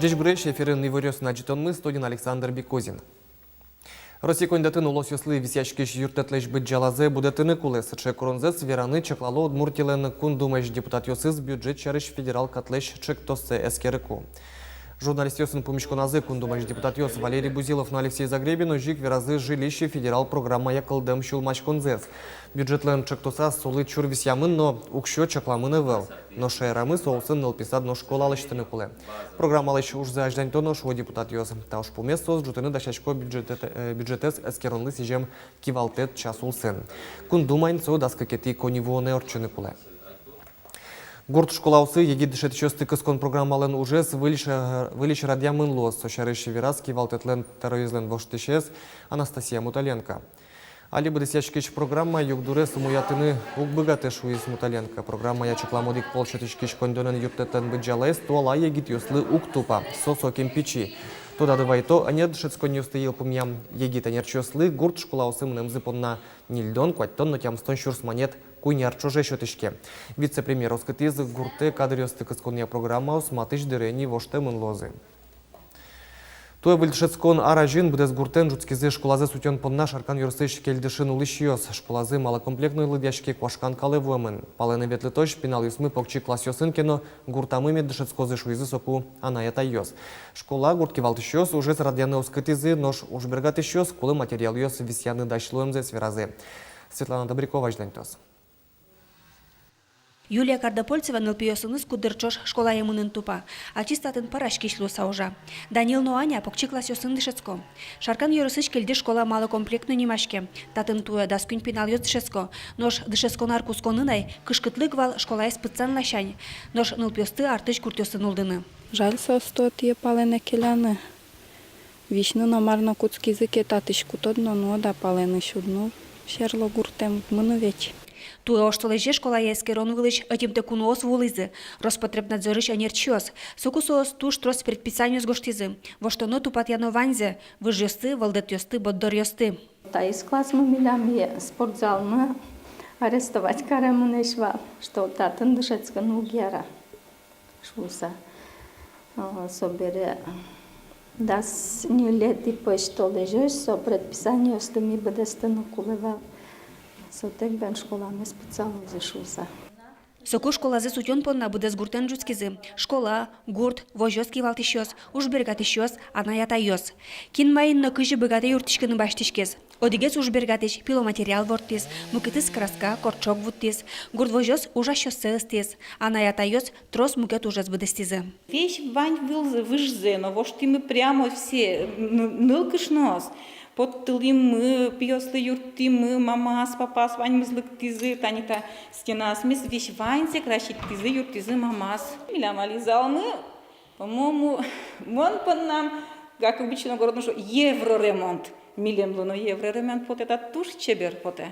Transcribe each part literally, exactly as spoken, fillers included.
Ӟечбуресь! Эфирын иворъёс но ӝытонмы, студиын Александр Бекузин. Россия коньдэтын улосъёслы висъяськись юрттэтлэсь быдӟалазэ будэтыны кулэ. Сыӵе куронзэс вераны чаклало Удмуртилэн Кун Думаысь депутатъёсыз бюджет сярысь федерал катлэсь ӵектоссэ эскерыку. Журналистъёсын пумиськоназы Кун Думаысь депутатъёс Валерий Бузилов но Алексей Загребин озьы ик веразы жилище федерал программая кылдэм сюлмаськонзэс. Бюджетлэн ӵектосаз солы чур висъямын но уксё чакламын ӧвӧл. Нош шаерамы соосын нылписад но школа лэсьтыны кулэ. Программалэсь ужзэ азьланьтоно, шуо депутатъёс. Та ужпумез соос ӝутыны дасясько бюджет-, э, бюджетэз эскеронлы сӥзем кивалтэт час улсын. Кун Думаын со дас кыкетӥ коньывуонэ ортчыны кулэ. Гурт школаосы егит дышетӥсьёсты кыскон программалэн ужез выльысь, э, выльысь радъямын луоз. Со сярысь вераз кивалтэтлэн тӧроезлэн воштӥсез Анастасия Муталенко. Али быдэсъяськись программа югдурез умоятыны уг быгаты, шуиз Муталенко. Программая чакламын одӥг пол сётӥськись коньдонэн юрттэтлэн быдӟалаез туала егитъёслы уг тупа. Со сокем пичи. Тодады вайто, ӧнер дышетсконъёсты йылпумъям егит ӧнерчиослы гурт школаосы мынэмзы понна ньыльдон, куатьтон но тямыстон сюрс манет куинь ар ӵоже сётӥське. Вице-премьер оскытӥз, гуртэ кадръёсты кысконъя программаос матысь дыре ини воштэмын луозы. Туэ выль дышетскон ар азьын быдэс гуртэн ӝутскизы школазэс утён понна Шаркан ёросысь Кельдышын улӥсьёс. Школазы малокомплектной лыдъяське, куашкан калэ вуэмын. Палэнэ ветлытозь пиналъёсмы покчи классъёсын ке но гуртамы мед дышетскозы, шуизы соку анай-атайёс. Школа, гурт кивалтӥсьёс ужез радъяны оскытӥзы, нош ужбергатӥсьёс кулэ материалъёс висъяны дась луэмзэс веразы. Светлана Добрякова азьланьтоз. Юлия Кардопольцева нылпиосыныз куддыр ӵош школае мынын тупа. Ачиз татын пӧраськись луыса ужа. Данил но Аня покчи классъёсын дышетско. Шаркан ёросысь Кельдыш школа малокомплектной нимаське. Татын туэ дас куинь пиналъёс дышетско. Нош дышетскон ар кутсконын ай кышкытлык вал школаез пытсан ласянь. Нош нылпиосты артысь гуртъёсы нуллыны. Жаль соосты отӥ, палэнэ келяны. Висьны но мар но кутскизы ке, татысь кутод но нуод-а, палэнысь уд нуы. Сьӧрло гуртэм, уд мыны ведь. Туэ оштолэзе школае эскерон вылысь ӧтемтэ куноос вуылӥзы, Роспотребнадзорысь ӧнерчиос. Соку соос туж трос предписаниос гожтӥзы. Воштоно, тупатъяно ваньзэ: выжъёсты, вӧлдэтъёсты, борддоръёсты. Таиз классмы милям и спортзалмы арестовать каремын эшшо вал, что татын дышетскыны уг яра шуыса. О, собере дас ньылетӥ пӧсьтолэзёзь со предписаниосты ми быдэстыны кулэ вал. Сотэк бен школамес пытсалозы шуыса. Соку школазэс утён понна быдэс гуртэн ӝутскизы: школа, гурт, возёс кивалтӥсьёс, ужбергатӥсьёс, анай-атайёс. Кин маин но кызьы быгатэ, юрттӥськыны басьтӥськиз. Одӥгез ужбергатӥсь пиломатериал ворттӥз, мукетыз краска, кортчог вуттӥз, гурт возёс ужасьёссэ ыстӥз, анай-атайёс трос мукет ужез быдэстӥзы. Весь вань вылзэ, выжзэ но воштӥмы прямо все, н-, нылкышноос. Поттылӥмы, пиослы юрттӥмы, мамаос, папаос ваньмыз лыктӥзы, тани та стенаосмес весь ваньзэ краситтӥзы, юрттӥзы мамаос. Милям али залмы, по-моему, мон поннам, как обычно, городын шуо, евроремонт. Милемлы но евроремонт потэ, та туж чебер потэ.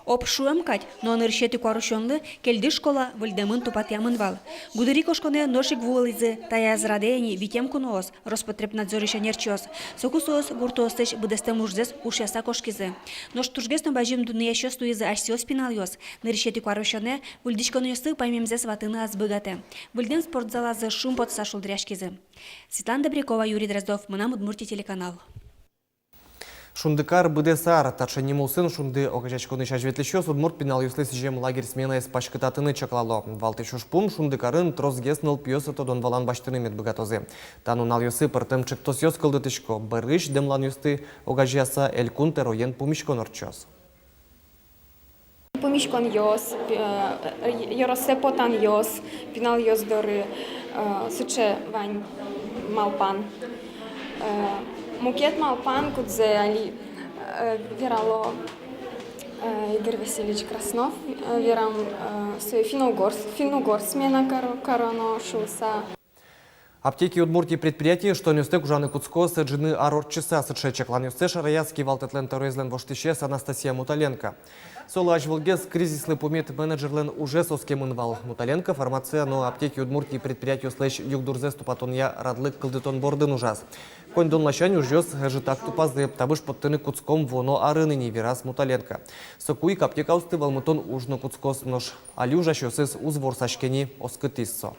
Об шуэм кадь, но нырысетӥ куарусёнлы Кельдыш школа выльдэмын, тупатъямын вал. Гудырикошконэ нош ик вуылӥзы, таяз радэ ини витем куноос, Роспотребнадзорысь ӧнерчиос. Соку соос гуртоослэсь быдэстэм ужзэс ушъяса кошкизы. Нош тужгес но бадӟым дунъясьёс луизы асьсэос, пиналъёс. Нырысетӥ куарусёнэ выльдӥськонъёсты паймемзэс ватыны ӧз быгатэ. Выльдэм спортзалазы шумпотыса шулдыръяськизы. Светлана Добрякова, Юрий Дроздов, «Мынам Удмуртие» телеканал. «Шундыкар — быдэс ар». Таӵе ним улсын «Шунды» огазеяськонысь азьветлӥсьёс удмурт пиналъёслы сӥзем лагерь сменаез паськытатыны чаклало. Валтӥсь ужпум: «Шундыкарын» тросгес нылпиос тодон-валан басьтыны мед быгатозы. Та нуналъёсы пӧртэм ӵектосъёс кылдытӥсько. Бӧрысь дэмланъёсты огазеяса Элькун тӧроен пумиськон ортчоз. Пумиськонъёс, э, ёросэ потанъёс пиналъёс доры, э, сыӵе вань малпан. Э, мукет малпан, кудзэ али, э, верало, э, Игорь Васильевич Краснов, э, верам, э, сое финно-угор, финно-угор смена каро-, кароно шуыса. «Аптеки Удмуртии» предприятие ыштонъёстэк ужаны кутскоз ӝыны ар ортчыса. Сыӵе чакланъёссэ шараяз кивалтэтлэн тӧроезлэн воштӥсез Анастасия Муталенко. Солы азьвылгес кризислы пумит менеджерлэн ужез оскемын вал. Муталенко фармация но «Аптеки Удмуртии» предприятиослэсь югдурзэс тупатонъя радлык кылдытон бордын ужаз. Коньдон ласянь ужъёс ӧжытак тупазы, табыш поттыны кутском вуоно арын ини, вераз Муталенко. Соку ик аптекаосты вӧлмытон уж но кутскоз, нош али ужасьёсыз уз ворсаське ни, оскытӥз со.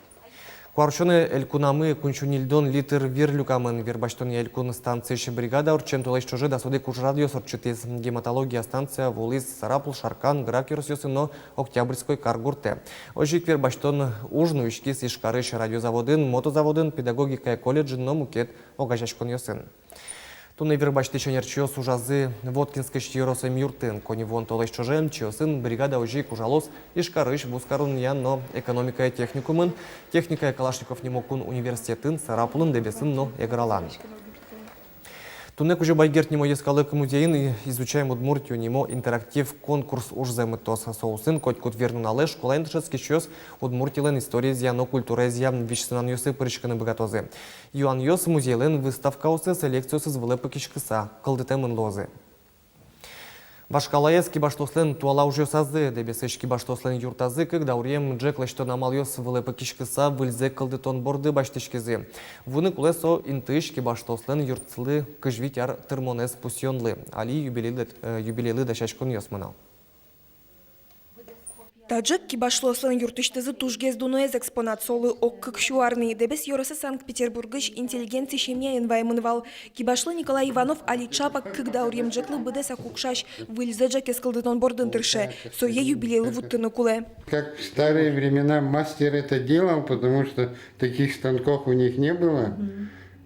Куарусёнэ элькунамы куинь сю ньыльдон литр вир люкамын. Вир басьтонъя элькун станциысь бригада ортчем толэзь ӵоже дас одӥг ужрадъёс ортчытӥз. Гематология станция вуылӥз Сарапул, Шаркан, Грах ёросъёсын но Октябрьской каргуртэ. Озьы ик вир басьтон уж нуиськиз Ижкарысь радиозаводын, мотозаводын, педагогикая колледжын но мукет огазеяськонъёсын. Туннэ вир басьтӥсь ӧнерчиос ужазы Воткинскысь ёрос эмъюртын. Коньывуон толэзь ӵоже эмчиосын бригада озьы ик ужалоз Ижкарысь вузкаронъя но экономикая техникумын, техникая Калашников нимо кун университетын, Сарапулын, Дэбесын но Эгралан. Туннэ Кузебай Герд нимо йӧскалык музейын «Изучаем Удмуртию» нимо интерактив конкурс ужзэ мытоз. Со улсын котькуд вир нуналэ школаын дышетскисьёс Удмуртилэн историезъя но культураезъя визьсынанъёсы пыриськыны быгатозы. Юанъёс музейлэн выставкаосыз, лекциосыз вылэ пыкиськыса кылдытэмын луозы. Вашкалаез кибашлыослэн туала ужъёсазы. Дэбесысь кибашлыослэн юртазы кык дауръем ӝӧк лэсьтон амалъёс вылэ пыкиськыса выльзэ кылдытон борды басьтӥськизы. Вуыны кулэ со интыысь кибашлыослэн юртсылы кызь вить ар тырмонэз пусъёнлы. Али юбилейлы, э, юбилейлы дасяськонъёс мыно. Та ӝӧк кибашлыослэн юртысьтызы тужгес дуноез экспонат, солы ог кык сю ар ни. Дэбес ёросэ Санкт-Петербургысь интеллигенция семьяын ваемын вал. Кибашлы Николай Иванов али ӵапак кык дауръем ӝӧклы быдэсак укшась, выльзэ ӝӧкез кылдытон бордын тырше. Сое юбилейлы вуттыны кулэ. Как в старые времена мастер это делал, потому что таких станков у них не было.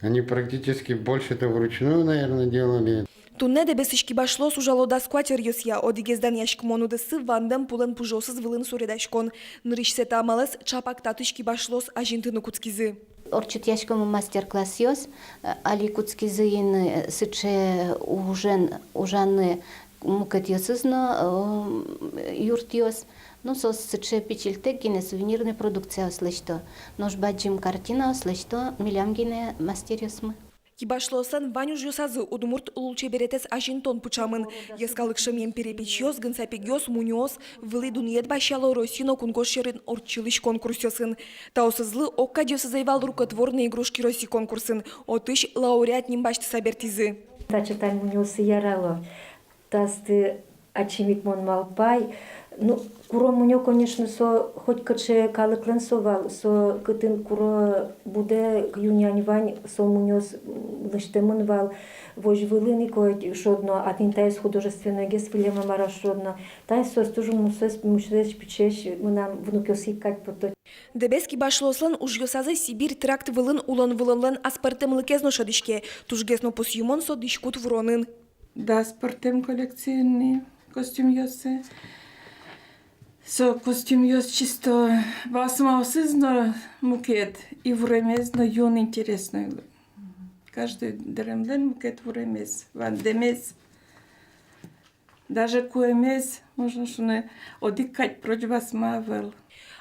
Они практически больше-то вручную, наверное, делали. Туннэ Дэбесысь кибашлыос ужало дас куать ӧръёсъя. Одӥгез данъяськымон удыссы вандэм пулэн пужыосыз вылын суредаськон. Нырысьсэ та амалэз ӵапак татысь кибашлыос азинтыны кутскизы. Ортчытъяськомы мастер-классъёс, э, али кутскизы ини, э, сыӵе ужен, ужаны мукетъёсыз но, э, юртъёс. Ну, соос сыӵе пичильтэк гинэ сувенирной продукциос лэсьто. Нош бадӟым картинаос лэсьто милям гинэ мастеръёсмы. Кибашлыослэн вань ужъёсазы удмурт лулчеберетэз азинтон пыӵамын. Йӧскалык шӧмъем перепечъёс, гынсапегъёс, мунёос, вылӥ дунъет басьяло Россиын но кунгож сьӧрын ортчылӥсь конкурсъёсын. Таосызлы огкадьёсыз ӧй вал «Рукотворные игрушки России» конкурсын. Отысь лауреат ним басьтыса бертӥзы. Таӵе тань мунёосы ярало. Таосты ачим ик мон малпай. Ну, куро мунё, конечно, со хоть кыӵе калыклэн со вал, со кытын куро будэ, ю-нянь вань, со мунёос, м, лэсьтэмын вал. Возь вылын ик, ой, шуод но, а тӥни таиз художественнойгес вылэм-а, мар-а шуод но. Таиз соос туж умойгес, умойгес пичиесь, мынам внукъёсы ик кадь пото. Дэбес кибашлыослэн ужъёсазы Сибирь тракт вылын улон-вылонлэн аспӧртэмлыкез но шӧдӥське. Тужгес но пусйымон со дӥськут вуронын. Дас пӧртэм коллекциын ни костюмъёсы. Со костюмъёс чисто валсьмаосыз но мукет, и вуремез но юн интересной. Каждый дэремлэн мукет вуремез, вандэмез. Даже куэмез, можно шуыны, одӥг кадь прочь валсьма ӧвӧл.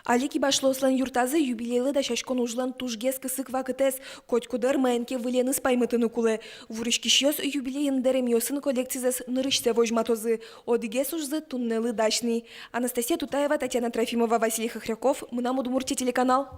Али кибашлыослэн юртазы юбилейлы дасяськон ужлэн тужгес кысык вакытэз, котькуд ӧр маин ке выленыз паймытыны кулэ. Вуриськисьёс юбилейын дэремъёсын коллекцизэс нырысьсэ возьматозы. Одӥгез ужзы туннэлы дась ни. Анастасия Тутаева, Татьяна Трофимова, Василий Хохряков, «Мынам Удмуртие» телеканал.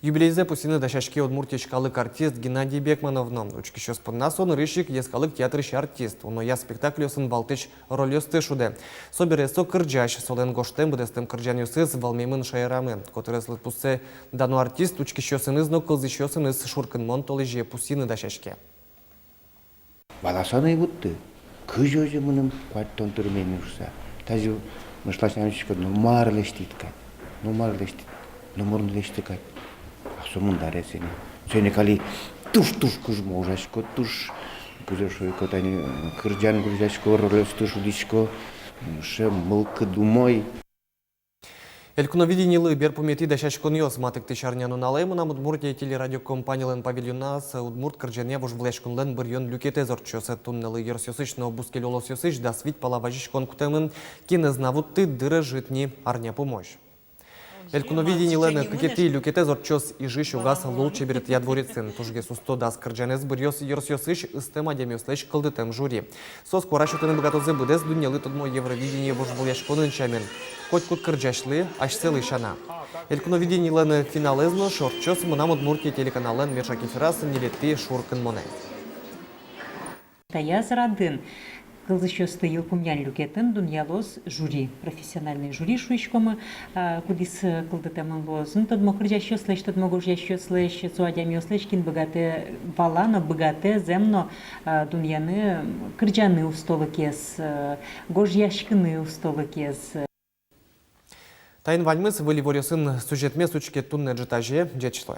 Юбилейзэ пусйыны дасяське Удмуртиысь калык артист Геннадий Бекманов но. Учкисьёс понна со нырысь ик йӧскалык театрысь артист, уноя спектакльёсын валтӥсь рольёсты шудэ. Собере со кырӟась, солэн гожтэм быдэстэм кырӟанъёсыз вӧлмемын шаерамы. Котырес лыдпуссэ дано артист учкисьёсыныз но кылзӥсьёсыныз шуркынмон толэзе пусйыны дасяське. Валаса но ӧй вутты, кызьы озьы мыным куатьтон тырме ни шуса. Тазьы мышласям учко, ну мар лэсьтӥд кадь, ну мар лэсьтӥд, ну мар но лэсьты кадь. А со мындарез ини. Соин ик али туж-туж кужмо ужасько, туж, кызьы шуисько, тани кырӟан кырӟасько, рольёсты шудӥсько, м, сыӵе мылкыд умой. Элькуновидениелы берпуметӥ дасяськонъёс. Матыктӥсь арнянуналэ «Мынам Удмуртие» телерадиокомпаниялэн павильоназ удмурт кырӟанъя вожвылъяськонлэн быръён люкетэз ортчоз. Туннэлы ёросъёсысь но бускель улосъёсысь дас вить пала вазиськон кутэмын. Кин ӧз на вутты, дыр ӧжыт ни, арня пумозь. Элькуновидениелэн кыкетӥ люкетэз ортчоз Ижысь огаз лулчеберетъя дворецын. Тужгес усто дас кырӟанэз быръёз ёросъёсысь ыстэм адямиослэсь кылдытэм жюри. Соос куара сётыны быгатозы быдэс дуннелы тодмо Евровидение вожвылъяськонын сямен. Котькуд кырӟасьлы асьсэлы сяна. Элькуновидениелэн финалэз нош ортчоз «Мынам Удмуртие» телеканаллэн меӵакефираз ньылетӥ шуркынмонэ. Таяз радын кылзӥсьёсты йылпумъян люкетын дунъялоз жюри, профессиональный жюри шуиськомы, а, кудӥз, э, кылдытэмын луоз, ну, тодмо кырӟасьёслэсь, тодмо гожъясьёслэсь, со адямиослэсь, кин быгатэ, вала но быгатэ, зэм но, а, дунъяны, м, кырӟаны устолыкез, э, гожъяськыны устолыкез. Таин ваньмыз. Выль иворъёсын сюжетмес учке туннэ ӝытазе. Ӟеч луэ.